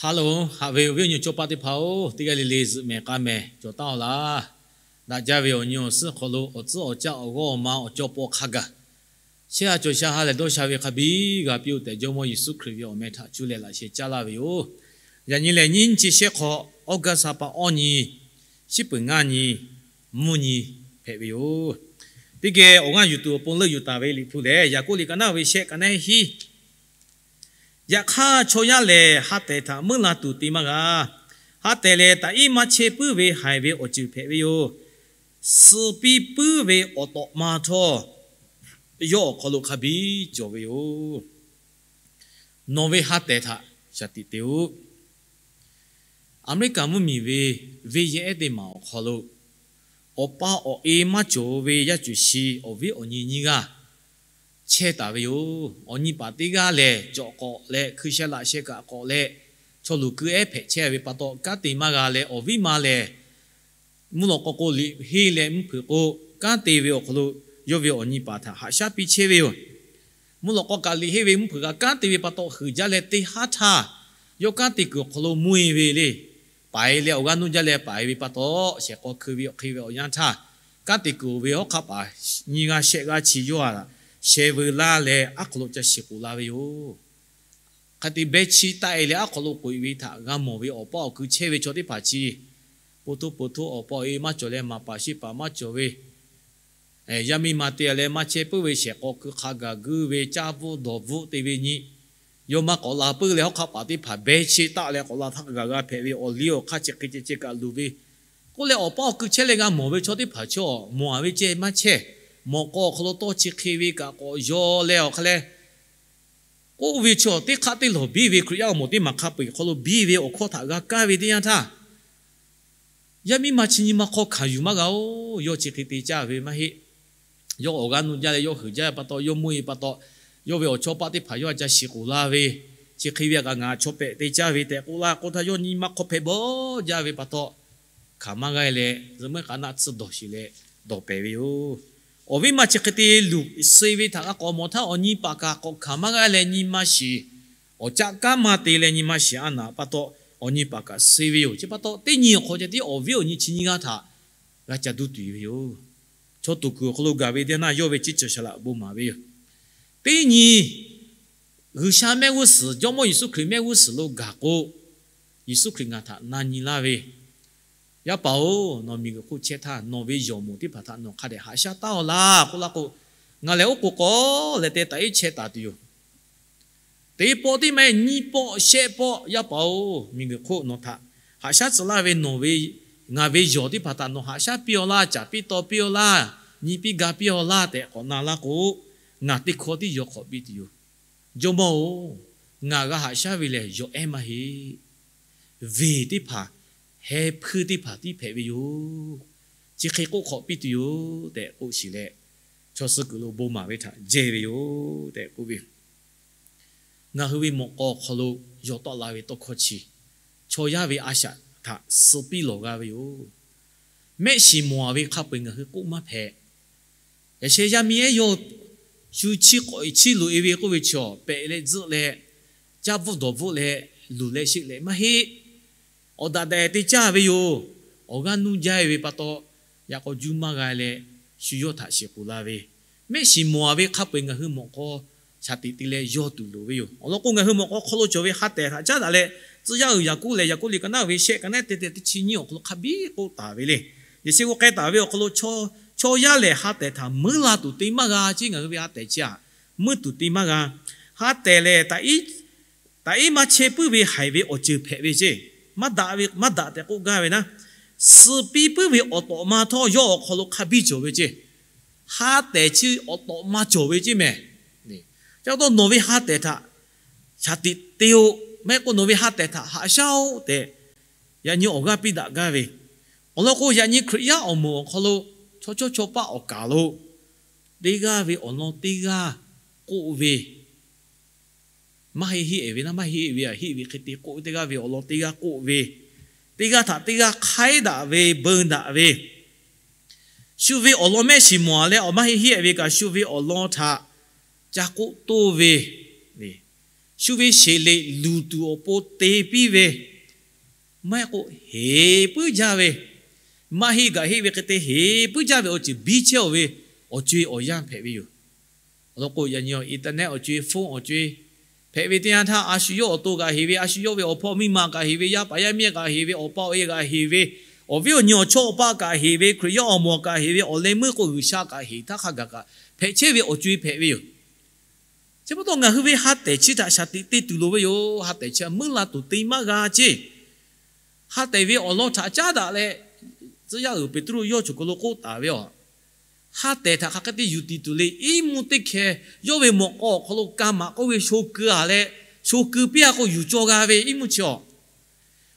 Hello, haꞈ ve awˬ viˉ awˬ nyi cawˇ paˆ teˇ hpaˍ-oˬ, teˇ g'aˇ le le zuhꞈ mehˍ k'a mehˍ cawˬ taˉ-aw laˇ. Daꞈ jaˇ ve awˬ nyi awˬ suhˉ hk'aw lo awˬ tcuhˉ awˬ caˆ awˬ g'awˇ awˬ ma awˬ cawˇ paw hk'a gaˬ chehˇ ha cawˬ sha ha lehˬ dawˇ sha ve hk'a biˇ g'a piˇ-oˆ tehꞈ, Jawˇmawˇ Yeˍsuˆ Hkriꞈ ve awˬ meh htaꞈ cuˇ leh laꞈ sheh caˇ laˇ ve yoˬ. Yaꞈ nyi lehˬ, nyiˇ nyi chi shehˆ hk'aw, August ha pa awˇ nyi, shiˉ peuˬ ngaˇ nyi, mvuhˇ nyi hpehꞈ ve yoˬ. Teˇ geh awˬ g'aˇ yuˬ tuˬ awˬ pon leuˆ yuˬ taˍ ve Liꞈ hpu lehˬ, Yaˍkoˆ liꞈ ka naˉ ve shehˆ ka naˉ hiˉ. Yaꞈ hk'aˇ, chaw yaˇ lehˬ ha tehˍ htaꞈ meuˉ la tuˬ te maˇ g'a. Ha tehˍ lehˬ, taꞈ iˉ maˇ chehˇ puiˉ ve haiˬ ve awˬ ceuˬ hpehꞈ ve yoˬ. Suh piˇ puiˉ ve awˬ tawꞈ ma htawˇ, yawˇ awˬ hk'aw lo hk'a biˇ cawˬ ve yoˬ. Nawˬ ve ha tehˍ htaꞈ shaˍ tiꞈ te-oˆ. Aˍmeˍriˆkaˍ mvuhˇmiˬ ve venˇ yehˬ ehˉ teˇ maˬ awˬ hk'aw lo, awˬ pa awˬ e maˇ cawˬ ve yaˇ cuˬ shi awˬ viˉ awˬ nyi nyiˇ g'aˇ chehˇ taˍ ve yoˬ. Awˬ nyi paˍ teˇ g'aˇ lehˬ, cawꞈ k'awꞈ leh hkui sheh laꞈ sheh kaꞈ k'awꞈ leh, chaw luˬ keu ehˉ hpehꞈ chehˇ ve pa taw, kanˉ te maˇ g'a leh, awˬ viˉ ma lehˬ mvuhˇ lawꞈ k'aw k'o liꞈ henˇ leh mvuhˇ hpeuꞈ k'o, kanˉ te ve awˬ hk'aw lo yawˇ ve awˬ nyi paˍ htaꞈ haꞈ shaˉ piˇ chehˇ ve yoˬ. Mvuhˇ lawꞈ k'aw kaꞈ liꞈ henˇ ve mvuhˇ hpeuꞈ kaꞈ kanˉ te ve pa taw, huiˍ jaˇ leh teˇ haˉ htaˇ, yawˇ kanˉ te kuiˬ awˬ hk'aw lo mvuhˇ e ve le. Paˍ e leh awˬ g'aˇ nuˇ jaˇ leh paˍ e ve pa taw, shehˍ k'aw hkui ve awˬ hk'e ve awˬ yanˇ htaˇ, kanˉ te kuiˬ ve hawˉ hk'aˆ paˍ nyiˇ g'aˇ shehˆ g'aˇ chi yawˇ htaꞈ sheh veu laˇ leh, aˉ hk'aw lo ca shiˍ k'oˍ la ve yoˬ. Hk'e te beh chi taˆ e leh aˉ hk'aw lo k'oꞈ e ve htaꞈ g'a mawˬ ve awˬ paˇ awˬ kui chehˇ ve chaw teˇ hpaˍ chi, po htoˇ po htoˇ awˬ pa awˬ e maˇ cawˬ leh maˍ paˍ sheˆ paˍ maˇ cawˬ ve, yaˇ miˇ ma te leh maˇ chehˇ puiˉ ve shehˍ k'aw hkui hk'a gaˬ guˇ ve, caˇ bvuhˆ dawˬ bvuhˆ te ve nyi, yawˇ maˇ k'awꞈ la puiˉ leh, hawˉ hk'aˆ paˍ teˇ hpaˍ beh chi taˆ leh k'awꞈ la htaˇ g'a g'a hpehꞈ ve awˬ liˇ awˬ hk'aˇ chi hk'e ceh ceh kaꞈ luˬ ve, k'oˆ leh awˬ paˇ awˬ kui chehˇ leh g'a mawˬ ve chaw teˇ hpaˍ chaw mawˬ a ve ceh maˇ chehˇ. Mawˬ k'aw awˬ hk'aw lo tawˇ chi hk'e ve kaꞈ k'awꞈ yaw leh awˬ hk'a leh k'oˆ ve chaw teˇ hk'aˆ teˇ lawˬ biˇ ve Hkriꞈ yaˇ awˬ moˍ teˇ maˬ hk'a peu-eˬ hk'aw lo biˇ ve awˬ hkawˇ htaꞈ g'a kaˇ ve teˇ yanˇ htaˇ, yaˇ miˇ ma chi nyi ma hk'aw hkanˍ yuˬ maˇ g'a-oˬ. Yawˇ chi hk'e te caˇ ve maˇ heˆ. Yawˇ awˬ g'aˇ nuˇ jaˇ leh yawˇ huiˍ jaˇ ve pa taw, yawˇ mvuhˇ e pa taw, yawˇ ve awˬ chawˇ paˆ teˇ hpaˍ yawˇ a ca shiˍ k'oˍ la ve, chi hk'e ve kaꞈ ngaˬ chaw pehꞈ te caˇ ve tehꞈ k'oˆ laˇ k'oˆ htaˇ, yawˇ nyi ma hk'aw hpehꞈ bawˬ jaˇ ve pa taw, hkanˍ maˇ g'a leh, zuhꞈ meuˇ k'a naˆ tsuhˇ dawˬ shiˍ leh dawˬ pehˍ ve yoˬ. Awˬ viˉ ma chi hk'e te luˬ suh ve htaꞈ g'a k'awꞈ mawˬ htaˇ, awˬ nyi paˍ kaꞈ k'awꞈ hkanˍ maˇ g'a leh nyi ma shiˍ, awˬ caˆ kanˉ maˇ te leh nyi ma shiˍ a naˍ pa taw, awˬ nyi paˍ kaꞈ suh ve yoˬ. Chi pa taw, teˇ nyi awˬ hk'aw ceh tiˉ awˬ viˉ awˬ nyi chi nyiˇ g'aˇ htaꞈ g'a ca duˇ tuˬ ve yoˬ. Chaw toˍ kuiˬ awˬ hk'aw lo gaˬ ve teˇ yanˇ yawˇ ve ceˇ cawˬ shaˍ laꞈ bon maˍ ve yoˬ. Teˇ nyi, G'uiˬsha mehˆ g'uˇ suhˍ, Jawˇmawˇ Yeˍsuˆ Hkriꞈ mehˆ g'uˇ suhˍ lo gaˬ k'o, Yeˍsuˆ Hkriꞈ ngaˬ htaꞈ na nyi laˇ ve, Yaˇ paˍ-oˬ, nawˬ miˬguiˬ hk'oˆ chehˇ htaˇ nawˬ ve yawˬ moˍ teˇ hpaˍ htaꞈ nawˬ hk'a dehꞈ haꞈ shaˉ taˉ-aw laˇ k'oˆ laˇ k'o, ngaˬ lehˬ oˉ k'oˍ k'awꞈ leh te taꞈ iˉ chehˇ taˍ tuˬ yoˬ. Teˇ pawˆ tiˉ maˇ heˆ, nyiˇ pawˆ shehˆ pawˆ, Yaˇ paˍ-oˬ, miˬguiˬ hk'oˆ nawˬ htaꞈ haꞈ shaˉ tcuh laˇ ve nawˬ ve, ngaˬ ve yawˬ teˇ hpaˍ htaꞈ nawˬ haꞈ shaˉ piˇ-aw laˇ, caˍ piˇ taw piˇ-aw laˇ, nyi piˇ ga piˇ-aw laˇ tehꞈ k'awꞈ na laˇ k'o, ngaˬ teˇ hkawˇ tiˉ yaw hk'awꞈ piˇ tuˬ yoˬ. Jawˇmawˇ-oˬ, ngaˬ g'a haꞈ shaˉ ve lehˬ yawˬ ehˉ maˇ heˆ. Venˇ teˇ hpaˍ, heh hpuiˇ teˇ hpaˍ tiˉ hpehꞈ ve yoˬ. Chi hk'e k'oˆ hk'awꞈ piˇ tuˬ yoˬ tehꞈ k'oˆ shiˍ leh, chaw suh kuiˬ lo bon maˍ ve htaꞈ jehˇ ve yoˬ tehꞈ k'oˆ ve. Ngaˬ hui ve mawꞈ k'aw awˬ hk'aw lo yaw tawˆ la ve tawˇ hkawˇ chi, chaw yaˇ ve a shaꞈ htaꞈ suh piˇ lawˬ g'a ve yoˬ. Mehˆ shiˍ mawˬ a ve hk'a peu-eˬ ngaˬ hui k'oˆ maˇ hpehꞈ. Yaꞈ sheh yaˇ miˇ ehˉ yawˇ shu chiˇ k'awꞈ chiˇ loꞈ-e ve k'oˆ ve chaw pehꞈ leh tzuhˆ leh, caˇ bvuhˆ dawˬ bvuhˆ leh, luˬ leh sheˆ leh maˇ heˆ. Awˬ daꞈ daꞈ te caˇ ve yoˬ. Awˬ g'aˇ nuˇ jaˇ ve pa taw, yaꞈ k'aw juˇ maˇ g'a leh, shu yawˇ htaꞈ shiˍ k'oˍ la ve, mehˆ shiˍ mawˬ a ve hk'a peu-eˬ ngaˬ hui mawꞈ k'aw shaˍ tiꞈ te leh yawˇ tuˬ loˍ ve yoˬ. Awˬ lawn k'o, ngaˬ hui mawꞈ k'aw hk'aw lo cawˬ ve ha tehˍ htaꞈ caˉ daꞈ leh, tcuh yaˇ uiˍ Yaˍkoˆ lehˬ, Yaˍkoˆ liꞈ ka naˉ ve shehˆ ka naˉ te te teˇ chi nyiˇ awˬ hk'aw lo hk'a biˇ k'oˆ taˍ ve le. Yeˍsuˆ k'oˆ k'ai taˍ ve awˬ hk'aw lo, chaw yaˇ lehˬ ha tehˍ htaꞈ meuˉ la tuˬ te maˇ g'a ceˇ. Ngaˬ hui ve ha tehˍ chi htaꞈ meuˉ tuˬ te maˇ g'a. Ha tehˍ lehˬ, taꞈ iˉ maˇ chehˇ puiˉ ve haiˬ ve awˬ ceuˬ hpehꞈ ve ceˇ. Maˇ daꞈ ve, maˇ daꞈ tehꞈ k'oˆ gaˇ ve naˉ, suh piˇ puiˉ ve awˬ tawꞈ ma htawˇ yawˇ awˬ hk'aw lo hk'a biˇ cawˬ ve ceˇ. Ha tehˍ chi awˬ tawꞈ ma cawˬ ve ceˇ mehˍ. Chi pa taw nawˬ ve ha tehˍ htaꞈ shaˍ tiꞈ te-o. Maˇ heˆ k'o nawˬ ve ha tehˍ htaꞈ haꞈ shaˉ-oˆ tehꞈ, yaꞈ nyi awˬ g'aˇ piˇ daꞈ gaˇ ve. Awˬ lawn k'o, yaꞈ nyi Hkriꞈ yaˇ awˬ moˍ awˬ hk'aw lo, chaw chawˇ chaw paˆ awˬ kaˍ lo, teˇ g'aˇ ve awˬ lawn teˇ g'aˇ k'oˆ ve, maˇ heˆ heˆ-e ve naˉ, maˇ heˆ ve aꞈ heˆ ve hk'e te k'oˆ ve, teˇ g'aˇ ve awˬ lawn teˇ g'aˇ k'oˆ ve, teˇ g'aˇ htaꞈ teˇ g'aˇ hk'aiˉ daꞈ ve, beu daꞈ ve, shu ve awˬ lawn mehˆ shiˍ mawˬ a leh, awˬ maˇ heˆ heˆ-e ve kaꞈ shu ve awˬ lawn htaꞈ ca k'oˆ toˇ ve, shu ve sheˍ liꞈ luˬ tuˬ awˬ pon te piˇ ve, maˇ heˆ k'o heˍ puiˉ jaˇ ve, maˇ heˆ gaꞈ heˆ ve hk'e te heˍ puiˉ jaˇ ve awˬ ceuˬ biˇ chehˇ-oˬ ve awˬ co-e awˬ yanˇ hpehꞈ ve yoˬ. Awˬ lawn k'o, yaꞈ nyi internet awˬ co-e, phone awˬ co-e hpehꞈ ve teˇ yanˇ htaˇ, a shu yawˇ awˬ to kaꞈ heˍ ve, a shu yawˇ ve awˬ hpawˇ miˇ ma kaꞈ heˍ ve, yaˇ paˍ yaˇ miˇ kaꞈ heˍ ve, awˬ pa awˬ e kaꞈ heˍ ve, awˬ viˉ awˬ nyi awˬ chawˇ awˬ paˆ kaꞈ heˍ ve, Hkriꞈ yaˇ awˬ moˍ kaꞈ heˍ ve, awˬ leh meuˇ k'o G'uiˬsha kaꞈ heˍ htaˇ hk'a gaˬ kaꞈ hpehꞈ chehˇ ve awˬ co-e hpehꞈ ve yoˬ. Chi pa taw ngaˬ hui ve ha tehˬ chi htaꞈ shaˍ tiꞈ te tuˬ loˍ ve yoˬ. Ha tehˬ chi meuˇ la tuˬ te maˇ g'a ceˇ. Ha tehˬ ve awˬ lawn htaꞈ caˉ daꞈ leh, tcuh yaˇ uiˍ Peˍtruˆ yawˇ choˬ kaˬ lo k'oˆ taˍ ve, ha tehˬ htaꞈ hk'aˬ hk'e te yuˬ tiˍ tuˬ le. Iˉ mvuhˇ teˇ hkeh yawˇ ve mawꞈ k'aw awˬ hk'aw lo ka maꞈ k'oˆ ve sho keu-a leh, sho keu piˇ-a k'o yuˬ cawˇ g'a ve iˉ mvuhˇ chi-a.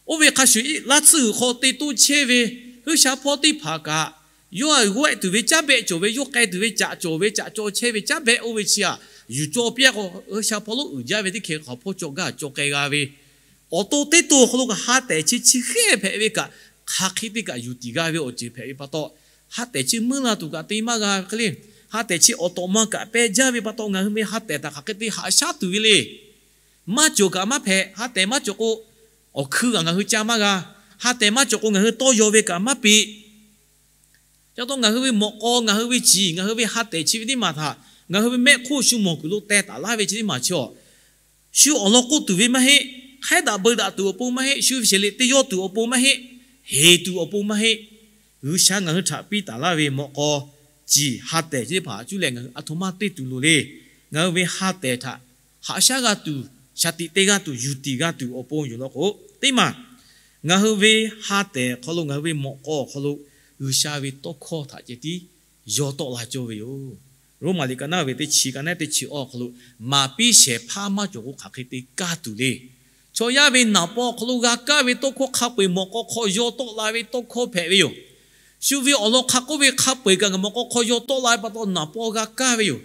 Oˇ ve hk'a shuˍ, laˇ tsuhˇ g'uiˬ hk'aw te toˇ chehˇ ve G'uiˬsha hpawˇ teˇ hpaˍ kaꞈ, yawˇ g'awehˆ tuˬ ve caˉ behˆ cawˬ ve, yawˇ k'ai tuˬ ve caꞈ cawˬ ve, caꞈ caw chehˇ ve caˉ behˆ oˇ ve chi-a, yuˬ cawˇ piˇ-a k'o, G'uiˬsha hpawˇ lonˉ uiˍ jaˇ ve teˇ hkeh hk'aˬ hpawˇ cawˬ gaˇ cawˬ k'ai g'a ve, awˬ to teˇ to awˬ hk'aw lo kaꞈ ha tehˬ chi chi hk'e hpehꞈ ve kaꞈ, hk'aˬ hk'e te kaꞈ yuˬ tiˍ g'a ve awˬ ceuˬ hpehꞈ ve pa taw, ha tehˬ chi meuˇ la tuˬ kaꞈ te maˇ g'a hk'e le. Ha tehˬ chi awˬ tawꞈ ma kaꞈ peh jaˇ ve pa taw, ngaˬ hui ve ha tehˬ htaꞈ hk'aˬ hk'e te haꞈ shaˉ tuˬ ve le. Maˇ cawˬ kaꞈ maˇ hpehꞈ. Ha tehˬ maˇ cawˬ k'o, awˬ hkui kaꞈ ngaˬ hui ca maˇ g'a. Ha tehˬ maˇ cawˬ k'o, ngaˬ hui tawˇ yaw ve kaꞈ maˇ peꞈ. Ca taw ngaˬ hui ve mawꞈ k'aw, ngaˬ hui ve ciˬ, ngaˬ hui ve ha tehˬ chi ve teˇ maˬ htaꞈ ngaˬ hui ve mehˆ hk'oˆ shu mawˬ kuiˬ lo teh taˍ laˇ ve chi teˇ maˬ chi-a, shu awˬ lawn k'oˆ tuˬ ve maˇ heˆ. Hk'aiˉ daꞈ beu daꞈ tuˬ awˬ pon maˇ heˆ. Shu ve sheˍ liꞈ te yawˇ tuˬ awˬ pon maˇ heˆ. Heˍ tuˬ awˬ pon maˇ heˆ. G'uiˬsha ngaˬ hui htaꞈ piˇ taˍ laˇ ve mawꞈ k'aw, ciˬ, ha tehˬ chi teˇ hpaˍ cuˇ leh ngaˬ hui aˬ htoꞈ ma te tuˬ loˍ le. Ngaˬ hui ve ha tehˬ htaꞈ haꞈ shaˉ g'a tuˬ, shaˍ tiꞈ te g'a tuˬ, yuˬ tiˍ g'a tuˬ awˬ pon yoˬ law k'o, teˇ maˬ ngaˬ hui ve ha tehˬ awˬ hk'aw lo, ngaˬ hui ve mawꞈ k'aw awˬ hk'aw lo G'uiˬsha ve tawˇ hkawˇ htaꞈ ceh tiˉ yaw tawˆ la cawˇ ve yoˬ. Roˉmaꞈ liꞈ ka naˉ ve teˇ chi, ka naˉ teˇ chi awˇ awˬ hk'aw lo, maˍ piˇ shehˍ hpaˇ maˇ cawˬ k'o hk'aˬ hk'e te kaˇ tuˬ le. Chaw yaˇ ve naˍ paw awˬ hk'aw lo g'a kaˇ ve tawˇ hkawˇ hk'a peu-eˬ mawꞈ k'aw hk'aw yaw tawˆ la ve tawˇ hkawˇ hpehꞈ ve yoˬ. Shu ve awˬ lawn hk'a k'oˆ ve hk'a peu-eˬ kaꞈ ngaˬ mawꞈ k'aw hk'aw yaw tawˆ la ve pa taw naˍ paw g'a kaˇ ve yoˬ.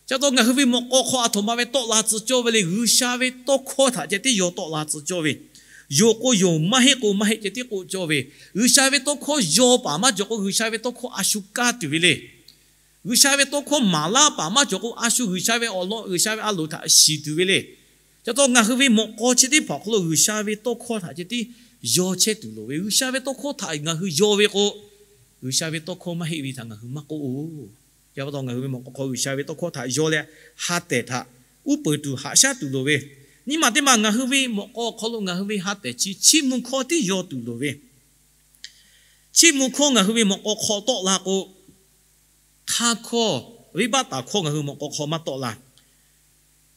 Ca taw ngaˬ hui ve mawꞈ k'aw hk'aw aˬ htoꞈ ma ve tawˆ la tcuh cawˇ ve le. G'uiˬsha ve tawˇ hkawˇ htaꞈ ceh tiˉ yaw tawˆ la tcuh cawˇ ve. Yonˍ k'o yonˍ, maˇ heˆ k'o maˇ heˆ ceh tiˉ k'oˆ cawˇ ve. G'uiˬsha ve tawˇ hkawˇ yaw paˍ maˇ cawˬ k'o, G'uiˬsha ve tawˇ hkawˇ a shu kaˇ tuˬ ve le. G'uiˬsha ve tawˇ hkawˇ maˍ laˇ paˍ maˇ cawˬ k'o, a shu G'uiˬsha ve awˬ lawn, G'uiˬsha ve a loˍ htaꞈ shiˍ tuˬ ve le. Ca taw ngaˬ hui ve mawꞈ k'aw chi teˇ hpaˍ awˬ hk'aw lo G'uiˬsha ve tawˇ hkawˇ htaꞈ ceh tiˉ yaw chehˇ tuˬ loˍ ve. G'uiˬsha ve tawˇ hkawˇ htaꞈ ngaˬ hui yaw ve k'o, G'uiˬsha ve tawˇ hkawˇ maˇ heˆ ve htaꞈ ngaˬ hui maˇ k'oˆ-oˬ. Yaꞈ pa taw ngaˬ hui ve mawꞈ k'aw hk'aw G'uiˬsha ve tawˇ hkawˇ htaꞈ yaw leh, ha tehˬ htaꞈ uˉ peunˍ tuˬ haꞈ shaˉ tuˬ loˍ ve. Nyiˇ maˬ teˇ maˬ ngaˬ hui ve mawꞈ k'aw awˬ hk'aw lo ngaˬ hui ve ha tehˬ chi chiˇ mvuh hkawˇ tiˉ yaw tuˬ loˍ ve. Chiˇ mvuh hkawˇ ngaˬ hui ve mawꞈ k'aw hk'aw tawˆ la k'o, hk'aˇ hkawˇ, venˇbaˆ taˍ hkawˇ ngaˬ hui mawꞈ k'aw hk'aw maˇ tawˆ la.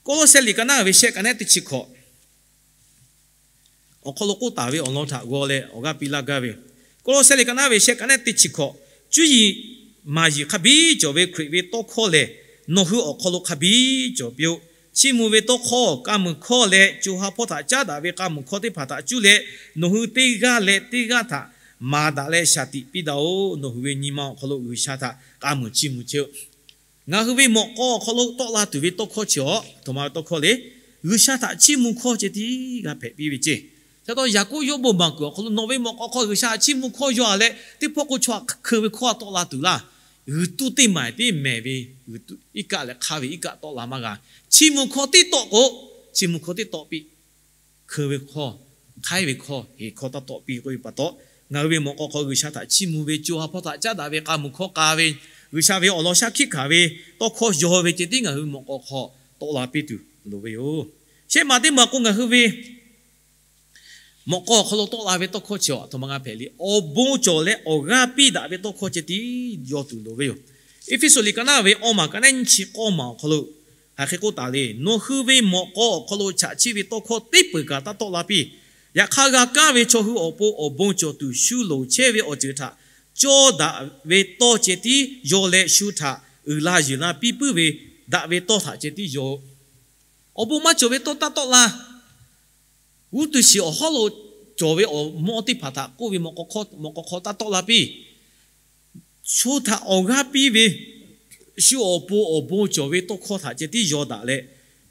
Kawˇlawˇsehˇ liꞈ ka naˉ ve shehˆ, ka naˉ teˇ chi hkawꞈ awˬ hk'aw lo k'oˆ taˍ ve awˬ lawn htaꞈ g'aw leh awˬ g'aˇ piˇ laˇ gaˇ ve yoˬ. Kawˇlawˇsehˇ liꞈ ka naˉ ve shehˆ, ka naˉ teˇ chi hkawꞈ, cuˇ yiˍ maˍ yiˍ hk'a biˉ cawˬ ve Hkriꞈ ve tawˇ hkawˇ lehˬ, nawˬ hui awˬ hk'aw lo hk'a biˉ cawˬ piˇ-oˆ. Chiˇ mvuh ve tawˇ hkawˇ, ka muiˬ hkawˇ leh co ha hpawˇ htaꞈ caˉ daꞈ ve ka muiˬ hkawˇ teˇ hpaˍ htaꞈ cuˇ leh, nawˬ hui teˇ g'aˇ leh teˇ g'aˇ htaꞈ maˍ daꞈ leh shaˍ tiꞈ piˇ daꞈ-oˬ. Nawˬ hui ve nyi ma awˬ hk'aw lo G'uiˬsha htaꞈ ka muiˬ chiˇ mvuh chehˇ-oˆ. Ngaˬ hui ve mawꞈ k'aw awˬ hk'aw lo tawˆ la tuˬ ve tawˇ hkawˇ chi-a, aˬ htoꞈ ma ve tawˇ hkawˇ le. G'uiˬsha htaꞈ chiˇ mvuh hkawˇ ceh tiˉ g'a hpehꞈ piˇ ve ceˇ. Ca taw Yaˍkoˆ yawˇ bon maˍ kuiˬ awˬ hk'aw lo, nawˬ ve mawꞈ k'aw hk'aw G'uiˬsha htaꞈ chiˇ mvuh hkawˇ yaw-a leh, teˇ hpawˇ k'o chaw htaꞈ hkeu ve hkawˇ tawˆ la tuˬ laˇ. G'uiˬ tuˇ teˇ maˬ teˇ mehˍ ve, g'uiˬ tuˇ iˉ kaˆ leh hk'aˇ ve iˉ kaˆ tawˆ la maˇ g'a. Chiˇ mvuh hkawˇ tiˉ tawˆ k'o, chiˇ mvuh hkawˇ tiˉ tawˆ piˇ. Hkeu ve hkawˇ, hk'aiˉ ve hkawˇ, heˍ hkawˇ taˇ tawˆ piˇ k'oˆ ve pa taw, ngaˬ hui ve mawꞈ k'aw hk'aw G'uiˬsha htaꞈ chiˇ mvuh ve, co ha hpawˇ htaꞈ caˉ daꞈ ve, ka muiˬ hkawˇ k'a ve, G'uiˬsha ve awˬ lawn shaˉ hkiˆ hkanˍ ve tawˇ hkawˇ yaw ve ceh tiˉ ngaˬ hui ve mawꞈ k'aw hk'aw tawˆ la piˇ tuˬ loˍ ve yoˬ. Shehˆ maˬ teˇ maˬ k'o, ngaˬ hui ve mawꞈ k'aw awˬ hk'aw lo tawˆ la ve tawˇ hkawˇ chi aˬ htoꞈ ma g'a hpehꞈ le. Awˬ bon cawˬ leh awˬ g'aˇ piˇ daꞈ ve tawˇ hkawˇ ceh tiˉ yaw tuˬ loˍ ve yoˬ. Eˇfeˇsuꞈ liꞈ ka naˉ ve awˇ maˬ, ka naˉ nyiˇ chi k'awˇ maˬ awˬ hk'aw lo hk'aˬ hk'e k'oˆ taˍ le. Nawˬ hui ve mawꞈ k'aw awˬ hk'aw lo chaꞈ chiˆ ve tawˇ hkawˇ teˇ peuˬ kaꞈ taˇ tawˆ la piˇ. Yaꞈ hk'aˇ, g'a kaˇ ve chaw hui awˬ pon awˬ bon cawˬ tuˬ shu loˍ chehˇ ve awˬ ceuˬ htaꞈ cawˇ daꞈ ve tawˇ ceh tiˉ yaw leh, shu htaꞈ uiˍ la yuˬ la piˇ puiˉ ve daꞈ ve tawˇ htaꞈ ceh tiˉ yaw. Awˬ bon maˇ cawˬ ve tawˇ taˇ tawˆ la. G'uˇ tuˬ shiˍ awˬ hawˉ lo cawˬ ve awˬ mawˇ teˇ hpaˍ htaꞈ k'oˆ ve, mawꞈ k'aw hk'aw taˇ tawˆ la piˇ. Shu htaꞈ awˬ g'aˇ piˇ ve, shu awˬ pon awˬ bon cawˬ ve tawˇ hkawˇ htaꞈ ceh tiˉ yaw daꞈ leh,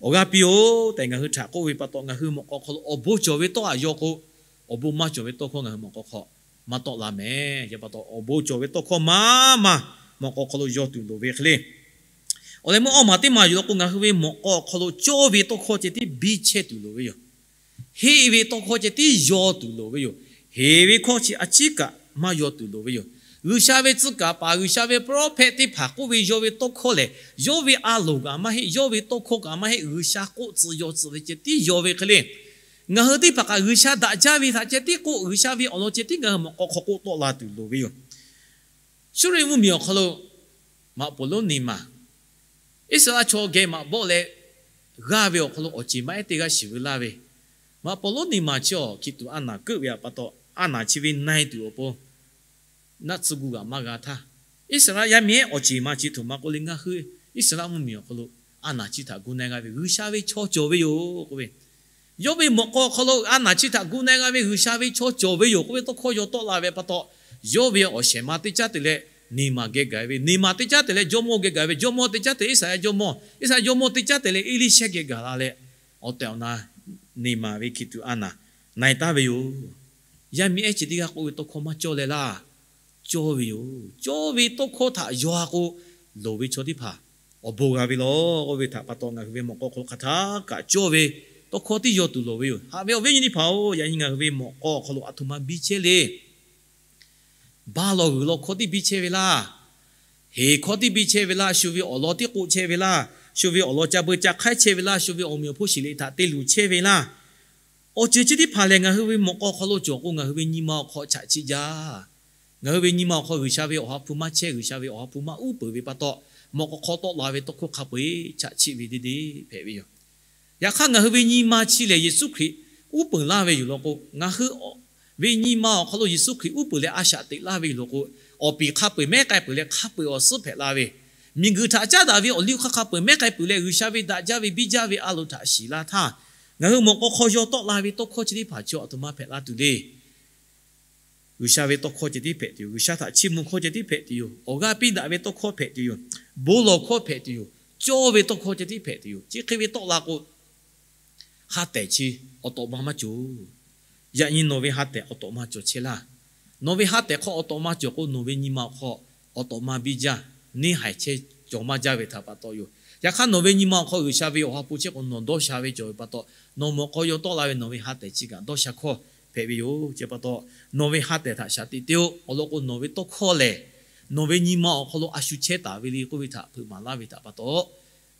awˬ g'aˇ piˇ-oˆ tehꞈ ngaˬ hui htaꞈ k'oˆ ve pa taw, ngaˬ hui mawꞈ k'aw hk'aw lo awˬ bon cawˬ ve tawˇ htaꞈ yaw k'o, awˬ bon maˇ cawˬ ve tawˇ hkawˇ ngaˬ hui mawꞈ k'aw hk'aw maˇ tawˆ la mehˍ. Yaꞈ pa taw, awˬ bon cawˬ ve tawˇ hkawˇ maˇ maˇ mawꞈ k'aw hk'aw lo yaw tuˬ loˍ ve hk'e le. Awˬ leh meuˇ awˇ maˬ teˇ maˬ yuˬ law k'o, ngaˬ hui ve mawꞈ k'aw awˬ hk'aw lo cawˇ ve tawˇ hkawˇ ceh tiˉ biˇ chehˇ tuˬ loˍ ve yoˬ. Heˆ ve tawˇ hkawˇ ceh tiˉ yaw tuˬ loˍ ve yoˬ. Heˍ ve hkawˇ chi a ciˉ kaꞈ maˇ yaw tuˬ loˍ ve yoˬ. G'uiˬsha ve tcuh kaˍ paˍ, G'uiˬsha ve prophet teˇ hpaˍ k'oˆ ve yawˇ ve tawˇ hkawˇ lehˬ, yawˇ ve a loˍ kaꞈ maˇ heˆ, yawˇ ve tawˇ hkawˇ kaꞈ maˇ heˆ, G'uiˬsha k'oˆ tcuh yaw tcuh ve ceh tiˉ yaw ve hk'e le. Ngaˬ hui teˇ hpaˍ kaꞈ G'uiˬsha daꞈ jaˇ ve htaꞈ ceh tiˉ k'oˆ, G'uiˬsha ve awˬ lawn ceh tiˉ ngaˬ hui mawꞈ k'aw hk'aw k'oˆ tawˆ la tuˬ loˍ ve yoˬ. Suˇriˆ mvuhˇmiˬ awˬ hk'aw lo maꞈ poˍ lonˉ neˇ maˬ, Iˉsaˍreˍlaˆ chaw geh maꞈ bawˆ leh g'aˇ ve awˬ hk'aw lo awˬ ceˬ maˇ ehˉ teˇ g'aˇ shiˍ ve laˇ ve, maꞈ poˍ lonˉ neˇ maˬ chi awˬ hkiˬ tuˬ a naˬ keuˆ ve htaꞈ pa taw, a naˬ chi ve na e tuˬ awˬ pon naˆ tsuhˇ gu g'aꞈ maˇ g'a htaˇ, Iˉsaˍreˍlaˆ yaˇ miˇ ehˉ awˬ ceˬ ma chi htoꞈ ma k'oˆ le, ngaˬ hui Iˉsaˍreˍlaˆ mvuhˇmiˬ awˬ hk'aw lo a naˬ chi htaꞈ gu na e g'a ve G'uiˬsha ve chaw cawˬ ve yoˬ k'oˆ ve, yawˇ ve mawꞈ k'aw awˬ hk'aw lo a naˬ chi htaꞈ gu na e g'a ve G'uiˬsha ve chaw cawˬ ve yoˬ k'oˆ ve tawˇ hkawˇ yaw tawˆ la ve pa taw, yawˇ ve awˬ shehˍ ma teˇ caˉ te leh neˇ maˬ geh gaˬ ve, neˇ maˬ teˇ caˉ te leh jawˇmawˇ geh gaˬ ve, jawˇmawˇ teˇ caˉ te leh Iˉsaˍreˍlaˆ jawˇmawˇ, Iˉsaˍreˍlaˆ jawˇmawˇ teˇ caˉ te leh Eˇliˇshehˇ geh gaˬ la leh, awˬ tehˬ awˬ na neˇ maˬ ve hkiˬ tuˬ a naˬ na e taˍ ve yoˬ. Yaˇ miˇ ehˉ chi teˇ g'aˇ k'oˆ ve tawˇ hkawˇ maˇ cawˇ leh laˇ. Cawˇ ve yoˬ. Cawˇ ve tawˇ hkawˇ htaꞈ yaw k'o, loˍ ve chaw teˇ hpaˍ awˬ bon g'a ve law k'oˆ ve htaꞈ pa taw, ngaˬ hui ve mawꞈ k'aw hk'aw lo hk'aˬ htaˇ kaꞈ cawˇ ve tawˇ hkawˇ tiˉ yaw tuˬ loˍ ve yoˬ. Haꞈ ve awˬ viˉ awˬ nyi teˇ hpaˍ-oˬ, yaꞈ nyi ngaˬ hui ve mawꞈ k'aw awˬ hk'aw lo a htoꞈ ma biˇ chehˇ le. Baˇ law g'uiˬ law hkawˇ tiˉ biˇ chehˇ ve laˇ. Heˍ hkawˇ tiˉ biˇ chehˇ ve laˇ. Shu ve awˬ lawn tiˉ k'oˆ chehˇ ve laˇ. Shu ve awˬ lawn ca beu ca hk'aiˉ chehˇ ve laˇ. Shu ve awˬ meꞈ awˬ hponˇ shiˍ liꞈ htaꞈ te luˬ chehˇ ve laˇ. Awˬ ceuˬ chi teˇ hpaˍ lehˬ, ngaˬ hui ve mawꞈ k'aw hk'aw lo cawˬ k'o, ngaˬ hui ve nyi ma awˬ hk'aw chaꞈ chiˆ jaˇ. Ngaˬ hui ve nyi ma awˬ hk'aw G'uiˬsha ve Awˬ ha hpu maˇ chehˇ, G'uiˬsha ve Awˬ ha hpu maˇ uˉ peunˍ ve pa taw, mawꞈ k'aw hk'aw tawˆ la ve tawˇ hkawˇ hk'a peu-eˬ chaꞈ chiˆ ve deˇ deˇ hpehꞈ ve yoˬ. Yaꞈ hk'aˇ, ngaˬ hui ve nyi ma chi lehˬ, Yeˍsuˆ Hkriꞈ uˉ peunˍ laˇ ve yoˬ law k'o, ngaˬ hui ve nyi ma awˬ hk'aw lo Yeˍsuˆ Hkriꞈ uˉ peunˍ leh a shaꞈ teꞈ laˇ ve yoˬ law k'o, awˬ piˍ hk'a peu-eˬ mehˉ k'ai peuˬ leh hk'a peu-eˬ awˬ suhˉ hpehꞈ la ve, miˬguiˬ htaꞈ caˉ daꞈ ve awˬ liˇ hk'aˇ hk'a peu-eˬ mehˉ k'ai peuˬ leh, G'uiˬsha ve daꞈ jaˇ ve biˇ jaˇ ve a loˍ htaꞈ shiˍ la htaˇ, ngaˬ hui mawꞈ k'aw hk'aw yaw tawˆ la ve tawˇ hkawˇ chi teˇ hpaˍ chi a htoꞈ ma hpehꞈ la tuˬ le. G'uiˬsha ve tawˇ hkawˇ ceh tiˉ hpehꞈ tuˬ yoˬ. G'uiˬsha htaꞈ chiˇ mvuh hkawˇ ceh tiˉ hpehꞈ tuˬ yoˬ. Awˬ g'aˇ piˇ daꞈ ve tawˇ hkawˇ hpehꞈ tuˬ yoˬ. Bon lawˬ hkawˇ hpehꞈ tuˬ yoˬ. Cawˇ ve tawˇ hkawˇ ceh tiˉ hpehꞈ tuˬ yoˬ. Chi hk'e ve tawˆ la k'o, ha tehˬ chi awˬ tawꞈ ma maˇ cawˬ. Yaꞈ nyi nawˬ ve ha tehˬ awˬ tawꞈ ma cawˬ chehˇ laˇ. Nawˬ ve ha tehˬ hk'aw awˬ tawꞈ ma cawˬ k'o, nawˬ ve nyi ma awˬ hk'aw awˬ tawꞈ ma biˇ jaˇ, neˇ haiˬ chehˇ cawˬ maˇ jaˇ ve htaꞈ pa taw yoˬ. Yaꞈ hk'aˇ, nawˬ ve nyi ma awˬ hk'aw G'uiˬsha ve Awˬ ha hpu chehˇ k'o, nawˬ dawˇ sha ve cawˬ ve pa taw, nawˬ mawꞈ k'aw yaw tawˆ la ve nawˬ ve ha tehˬ chi kaꞈ dawˇ sha hkawˇ hpehꞈ ve yoˬ. Chi pa taw, nawˬ ve ha tehˬ htaꞈ shaˍ tiꞈ te-o. Awˬ lawn k'o, nawˬ ve tawˇ hkawˇ lehˬ, nawˬ ve nyi ma awˬ hk'aw lo a shu chehˇ taˍ ve le k'oˆ ve htaꞈ hpeuꞈ maˍ laˇ ve htaꞈ pa taw,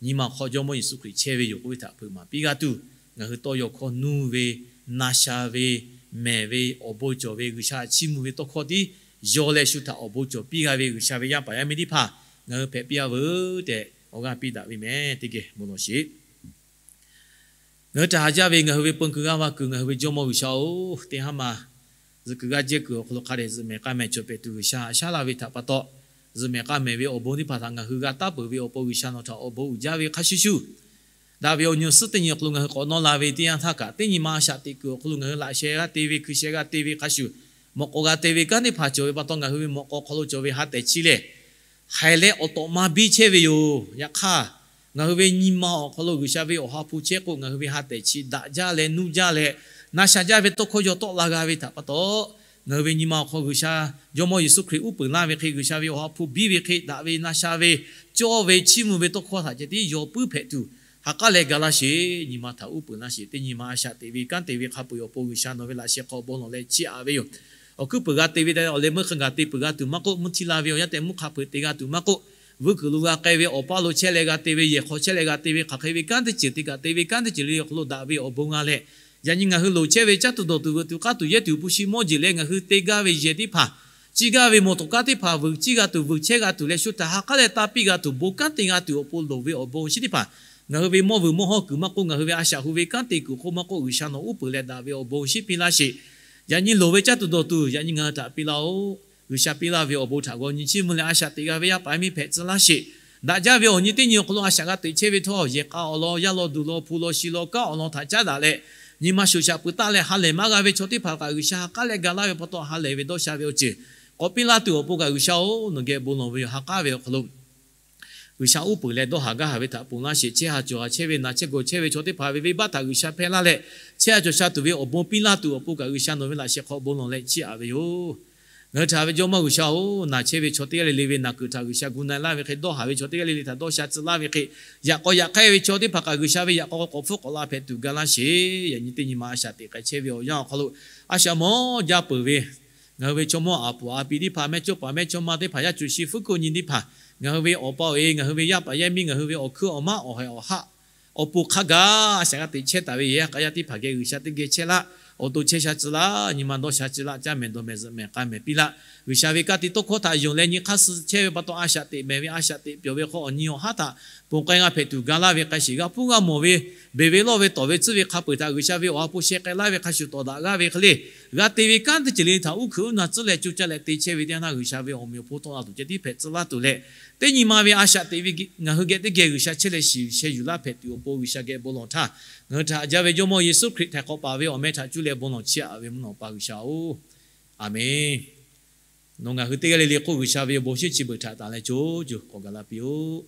nyi ma awˬ hk'aw Jawˇmawˇ Yeˍsuˆ Hkriꞈ chehˇ ve yoˬ k'oˆ ve htaꞈ hpeuꞈ maˍ piˇ g'a tuˬ, ngaˬ hui tawˇ yaw hkawˇ nuˇ ve, na sha ve, mehˬ ve, awˬ bon cawˬ ve, G'uiˬsha chiˇ mvuh ve tawˇ hkawˇ tiˉ yaw leh shu htaꞈ awˬ bon cawˬ piˇ g'a ve G'uiˬsha ve yaˇ paˍ yaˇ miˇ teˇ hpaˍ ngaˬ hui hpehꞈ piˇ a veuˬ tehꞈ awˬ g'aˇ piˇ daꞈ ve meh. Teˇ geh bon lawˬ sheˍ. Ngaˬ hui htaꞈ haꞈ jaˇ ve ngaˬ hui ve peun kuiˬ g'aˇ va kuiˬ ngaˬ hui ve Jawˇmawˇ G'uiˬsha-oˬ, teˇ haˉ ma zuhꞈ kuiˬ g'aˇ jehˇ kuiˬ awˬ hk'aw lo hk'a dehꞈ zuhꞈ mehˍ k'ai mehˍ cawˬ pehˍ tuˬ G'uiˬsha haꞈ shaˉ laˇ ve htaꞈ pa taw, zuhꞈ mehˍ k'ai mehˍ ve awˬ bon teˇ hpaˍ htaꞈ ngaˬ hui g'a taˉ peuˬ ve awˬ pon G'uiˬsha nawˬ htaꞈ awˬ bon uiˍ jaˇ ve hk'a shuˍ shuˍ, daꞈ ve awˬ nyi awˬ suhˉ teˇ nyi awˬ hk'aw lo ngaˬ hui k'awꞈ nawˇ la ve teˇ yanˇ htaˇ kaꞈ, teˇ nyi ma a shaꞈ teꞈ kuiˬ awˬ hk'aw lo ngaˬ hui laꞈ sheh g'a te ve, hkui sheh g'a te ve hk'a shuˍ, mawꞈ k'aw g'a te ve kanˉ teˇ hpaˍ cawˬ ve pa taw, ngaˬ hui ve mawꞈ k'aw awˬ hk'aw lo cawˬ ve ha tehˬ chi lehˬ, haiˬ leh awˬ tawꞈ ma biˇ chehˇ ve yoˬ. Yaꞈ hk'aˇ, ngaˬ hui ve nyi ma awˬ hk'aw lo G'uiˬsha ve Awˬ ha hpu chehˇ k'o, ngaˬ hui ve ha tehˬ chi daꞈ jaˇ leh nuˇ jaˇ leh, na sha jaˇ ve tawˇ hkawˇ yaw tawˆ la g'a ve htaꞈ pa taw, ngaˬ hui ve nyi ma awˬ hk'aw G'uiˬsha Jawˇmawˇ Yeˍsuˆ Hkriꞈ uˉ peunˍ laˇ ve hk'e, G'uiˬsha ve Awˬ ha hpu biˇ ve hk'e, daꞈ ve na sha ve, cawˇ ve chiˇ mvuh ve tawˇ hkawˇ htaꞈ ceh tiˉ yaw puiˉ hpehꞈ tuˬ, ha k'aˉ leh ga laˇ sheˍ. Nyi ma htaꞈ uˉ peunˍ laˇ sheˍ. Teˇ nyi ma a shaꞈ teꞈ ve kanˉ te ve hk'a peu-eˬ awˬ pon G'uiˬsha nawˬ ve laꞈ sheh hk'aw bon lawˬ leh chiˇ aꞈ ve yoˬ. Awˬ hkuiˉ peuˬ g'a te ve te awˬ leh meuˇ hk'a gaˬ te peuˬ g'a tuˬ maˇ k'oˆ, mvuhˇ htiˇ la ve awˬ yanˇ tehꞈ mvuhˇ hk'a peu-eˬ te g'a tuˬ maˇ k'oˆ, vuiˇ kuiˬ lo g'a k'ai ve awˬ paˇ lo chehˇ leh g'a te ve, yehˬ hk'aw chehˇ leh g'a te ve, hk'aˬ hk'e ve kanˉ teˇ ceuˬ te kaꞈ te ve kanˉ teˇ ceuˬ le awˬ hk'aw lo daꞈ ve awˬ bon g'a leh, yaꞈ nyi ngaˬ hui loˍ chehˇ ve caˇ tuˬ dawˬ tuˬ veuꞈ tuˬ k'aˇ tuˬ yehˇ tuˬ hpu shi mawˇ jeˬ leh ngaˬ hui te gaˇ ve yehˬ teˇ hpaˍ, ciˇ gaˇ ve mawˬ tawˍ kaˉ teˇ hpaˍ veuꞈ ciˇ g'a tuˬ, veuꞈ chehˇ g'a tuˬ leh shu htaꞈ ha k'aˉ leh taˇ piˇ g'a tuˬ, bon kanˉ te g'a tuˬ awˬ pon loˍ ve awˬ bon awˬ shinˉ teˇ hpaˍ, ngaˬ hui ve mawˇ vuiˬ mawˇ hawˇ kuiˬ maˇ k'oˆ, ngaˬ hui ve a shaꞈ hu ve kanˉ te kuiˬ awˬ hk'oˆ maˇ k'oˆ, G'uiˬsha nawˬ uˉ peunˍ leh daꞈ ve awˬ bon awˬ shinˉ piˇ laˇ sheˍ. Yaꞈ nyi loˍ ve caˇ tuˬ dawˬ tuˬ yaꞈ nyi ngaˬ hui htaꞈ piˇ laˇ-oˆ. G'uiˬsha piˇ laˇ ve awˬ bon htaꞈ g'aw nyi chiˇ mvuh leh a shaꞈ teꞈ g'a ve yaˇ paˍ yaˇ miˇ hpehꞈ tcuh laˇ sheˍ. Daꞈ jaˇ ve awˬ nyi teˇ nyi awˬ hk'aw lo a shaꞈ g'a teꞈ chehˇ ve htawˇ, yehˬ k'a awˬ lawn, yaˇ lawn duˬ lawn, hpu lawn shi lawn, kanˉ awˬ lawn htaꞈ caˉ daꞈ leh, nyi ma shoˍ shaꞈ peuˬ taˆ leh ha lehˬ maˇ g'a ve chaw teˇ hpaˍ kaꞈ G'uiˬsha ha k'aˉ leh ga laˇ ve pa taw ha lehˬ ve dawˇ sha ve awˬ ceuˬ k'awꞈ piˇ laˇ tuˬ awˬ pon kaꞈ G'uiˬsha-oˬ, nawˬ geh bon lawˬ ve yoˬ. Ha k'aˉ ve awˬ hk'aw lo G'uiˬsha uˉ peunˍ leh dawˇ haˍ gaˇ haˍ ve htaꞈ ponˬ laˇ sheˍ. Chehˇ ha cawˬ ha chehˇ ve, na chehˇ gawˬ chehˇ ve chaw teˇ hpaˍ ve venˇbaˆ htaꞈ G'uiˬsha hpehˇ laˇ leh, chehˇ ha cawˬ sha tuˬ ve awˬ bon piˇ laˇ tuˬ awˬ pon kaꞈ G'uiˬsha nawˬ ve laꞈ sheh hk'aw bon lawˬ leh chiˇ aꞈ ve yoˬ. Ngaˬ hui htaꞈ ve Jawˇmawˇ G'uiˬsha-oˬ, naˬ chehˇ ve chaw teˇ g'aˇ le le ve naˬ kuiˬ htaꞈ G'uiˬsha gu na laˇ ve hk'e, dawˇ haˍ ve chaw teˇ g'aˇ le le htaꞈ dawˇ sha tcuh laˇ ve hk'e, yaꞈ k'aw yaꞈ hk'aˇ ve chaw teˇ hpaˍ kaꞈ G'uiˬsha ve yaꞈ k'aw k'awꞈ hpfuhˆ k'awꞈ la hpehꞈ tuˬ ga laˇ sheˍ. Yaꞈ nyi teˇ nyi ma a shaꞈ teꞈ k'ai chehˇ ve awˬ yanˇ awˬ hk'aw lo, a shaꞈ mawˇ jaˇ peuˬ ve ngaˬ hui ve chaw mawˇ aˍ puˍ aˍ pi teˇ hpaˍ, mehˇchawˇpaˍ mehˇchawˇma teˇ hpaˍ, yaˇ cuˬ shi fuˉ kuˆ nyi teˇ hpaˍ, ngaˬ hui ve awˬ pa awˬ e, ngaˬ hui ve yaˇ paˍ yaˇ miˇ, ngaˬ hui ve awˬ hkuiˉ awˬ maˉ awˬ haiˬ awˬ haˆ, awˬ pon hk'a gaˬ a shaꞈ g'a teꞈ chehˇ taˍ ve yehˬ k'a yaˇ teˇ hpaˍ geh G'uiˬsha teˇ geh chehˇ laˇ. Awˬ to chehˇ sha tcuh laˇ. Nyi ma dawˇ sha tcuh laˇ. Caˇ mehˍ dawˬ mehˍ zuhꞈ mehˍ k'a mehˍ piˇ laˇ. G'uiˬsha ve ka tiꞈ tawˇ hkawˇ htaꞈ yonˍ leh nyi hk'aˇ suh chehˇ ve pa taw, a shaꞈ teꞈ mehˍ ve, a shaꞈ teꞈ pyawˬ ve hk'aw awˬ nyi awˬ haˉ htaꞈ ponˬ k'ai g'a hpehꞈ tuˬ ga laˇ ve k'a shiˍ g'a hpuˇ g'a mawˬ ve, beˬ ve lawˇ ve tawˍ ve tcuhˉ ve hk'a peu-eˬ htaꞈ G'uiˬsha ve awˬ ha hpu sheh k'ai laˇ ve hk'a shuˍ tawˍ daꞈ g'aˇ ve hk'e le, g'a te ve kanˉ teˇ ceuˬ le htaꞈ uˉ hkuiꞈ uˉ na tcuhˉ leh co caˇ leh te chehˇ ve teˇ yanˇ htaˇ, G'uiˬsha ve awˬ meꞈ awˬ hponˇ tawˆ la tuˬ ceh tiˉ hpehꞈ tcuh laˇ tuˬ leh, teˇ nyi ma ve a shaꞈ teꞈ ve ngaˬ hui geh teˇ geh G'uiˬsha chehˇ leh shiˍ sheh yuˬ laˇ hpehꞈ tuˬ awˬ pon G'uiˬsha geh bon lawˬ htaˇ, ngaˬ hui htaꞈ haꞈ jaˇ ve Jawˇmawˇ Yeˍsuˆ Hkriꞈ htaiˍ hk'awꞈ paˍ ve awˬ meh htaꞈ cuˇ leh bon lawˬ chiˇ aꞈ ve mvuhˇ naw pa G'uiˬsha-oˬ, aˍmenˍ. Nawˬ ngaˬ hui teˇ g'aˇ le le hk'oˆ G'uiˬsha ve awˬ bon shinˉ chi beuꞈ htaꞈ tanˬ leh co co k'awꞈ gaˬ la piˇ-oˆ.